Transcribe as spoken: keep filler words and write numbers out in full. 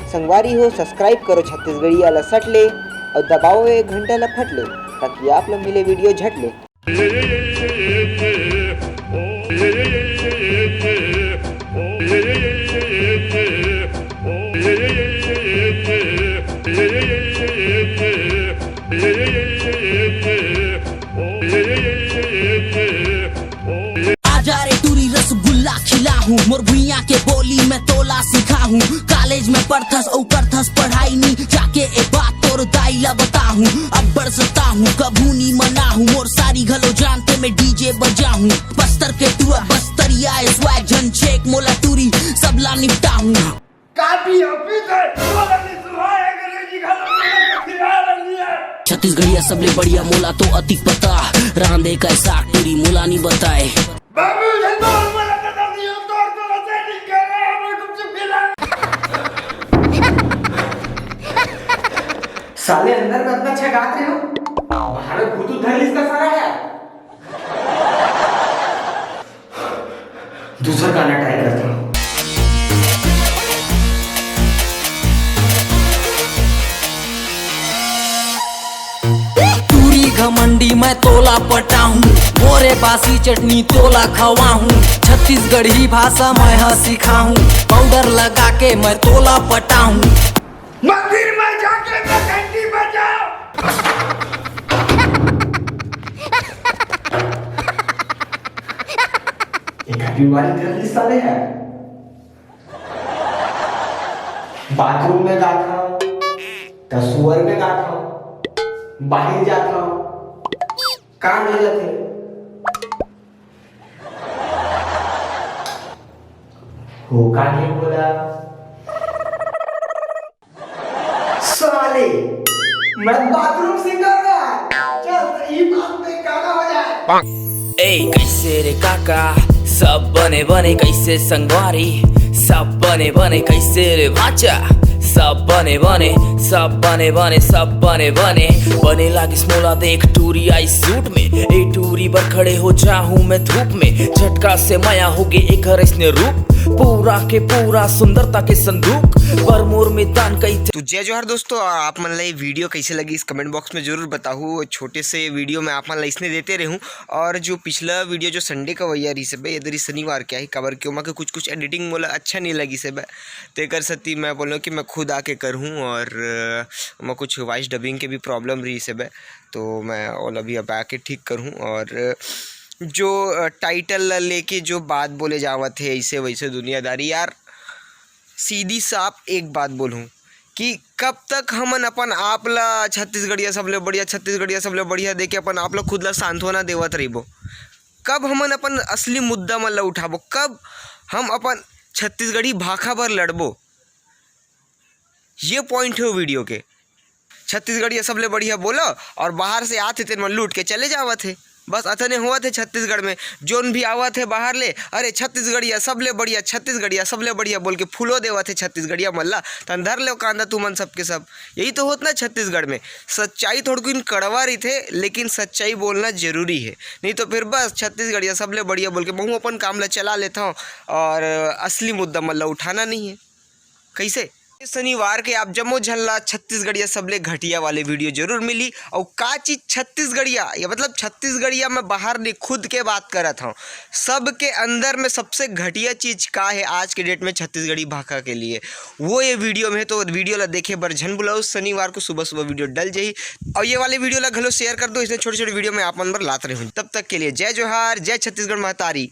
संगवारी हो, subscribe करो छत्तीसगढ़िया ला सट ले और दबाओ ये घंटा ला फट ले, ताकि आप ला मिले video झट ले। आजा रे टूरी रसगुल्ला खिलाहूँ, मोर भुइयां के बोली मैं तोला सिखाहूँ। कॉलेज में पढ़थस अउ करथस पढ़ाई नी, जाके ए बात तोर दाई ला बताहूँ। अब्बड़ सताहूँ कभू नी मनाहूँ, मोर सारी घलो जानथे मैं DJ बजाहूँ। बस्तर के टूरा बस्तरिया ए swag झन छेक मोला टूरी सबला निपटाहूँ। काफी ऑफिस है, बोला नहीं सुनाए अंग्रेजी घलो में खिला रही है। छत्तीसगढ़िया सबले बढ़िया मोला तो अतिक पता, रांधे का साग टूरी मोला नी बताए। बाबू झंडा वाला का तो नहीं, हम तो और तो रस्ते नहीं कर रहे, हमें कुछ भी ना। साले अंदर में अतना अच्छा गात रहे हो, बाहर में भूत धर लिस का सारा है। दूसरा गाना try करता हूँ। टूरी घमंडी मैं तोला पटाहूँ, मोरे बासी चटनी तोला खवाहूँ, छत्तीसगढ़ी भाषा मैं ह सिखाहूँ, पाउडर लगा के मैं तोला पटाहूँ। मंदिर में जाके मैं घंटी बजाओ। एक बीमारी कर ली साले है। बाथरूम में जाता हूँ, तो सुअर में जाता हूँ, बाहर जाता हूँ, काम नहीं जाते। हो का नहीं बोला? साले, मैं बाथरूम सिंगर ना। चल, तो ई बात पे गाना हो जाए। ए कैसे रे काका, सब बने बने कैसे संगवारी, सब बने बने कैसे रे भाचा, सब बने बने, सब बने बने, सब बने बने। बने लागिस मोला देख टूरी आई सूट में, ए टूरी बर खड़े हो जाहूँ मैं धूप में। झटका से मया होगे एकर अइसने रूप, पूरा के पूरा सुंदरता के संदूक, पर मोर में दान कई। तो जय जोहार दोस्तों, और आप मन ला ये video कैसे लगिस comment box में जरूर बताहू। छोटे से video में आप मन ला इसने देते रहूँ, और जो पिछला video जो Sunday का वैया रहिस हे बे, ये दरी शनिवार के आही, काबर कि ओमा के कुछ कुछ editing मोला अच्छा नहीं लगिस हे बे, तेकर सेती मैं बोलूँ कि मैं खुद आके करहूँ, और अ, ओमा कुछ voice dubbing के भी problem रहिस हे बे, तो मैं ओला भी अब आके ठीक करहूँ। और अ, जो अ, title ला लेके जो बात बोले जावत हे ऐसे वैसे दुनियादारी, यार सीधी साफ एक बात बोलूँ कि कब तक हमन अपन आप ला छत्तीसगढ़िया सबले बढ़िया, छत्तीसगढ़िया सबले बढ़िया देके अपन आप ला खुद ला सांत्वना देवत रहिबो? कब हमन अपन असली मुद्दा मन ला उठाबो? कब हम अपन छत्तीसगढ़ी भाखा बर लड़बो? ये point हे video के। छत्तीसगढ़िया सबले बढ़िया बोलो, और बाहर से आथे तेन मन लूट के चले जावत हे। बस अतने होवत हे छत्तीसगढ़ में। जोन भी आवत हे बाहर ले, अरे छत्तीसगढ़िया सबले बढ़िया, छत्तीसगढ़िया सबले बढ़िया बोल के फूलो देवत हे छत्तीसगढ़िया मन ला। तन धर ले कांदा तुमन सबके सब। यही तो होत ना छत्तीसगढ़ में। सच्चाई थोड़किन कड़वा रहिथे, लेकिन सच्चाई बोलना जरूरी हे। नहीं तो फिर बस छत्तीसगढ़िया सबले बढ़िया बोल के महू अपन काम ला चला लेथव, और असली मुद्दा मन ला उठाना नहीं हे। कैसे? शनिवार के आप जम्मो झन ला छत्तीसगढ़िया सबले घटिया वाले video जरूर मिली। अउ का चीज छत्तीसगढ़िया, या मतलब छत्तीसगढ़िया में बाहर नहीं, खुद के बात करत हूँ, सबके अंदर में सबसे घटिया चीज का है आज के date में छत्तीसगढ़ी भाखा के लिए, वो ये video में है। तो video ला देखे बर झन भुलाओ, शनिवार को सुबह सुबह video डल जाही। और ये वाले video ला घलो share कर दो, इसने छोटे छोटे video में आप मन बर लात रहे हूँ। तब तक के लिए जय जोहार, जय छत्तीसगढ़ महतारी।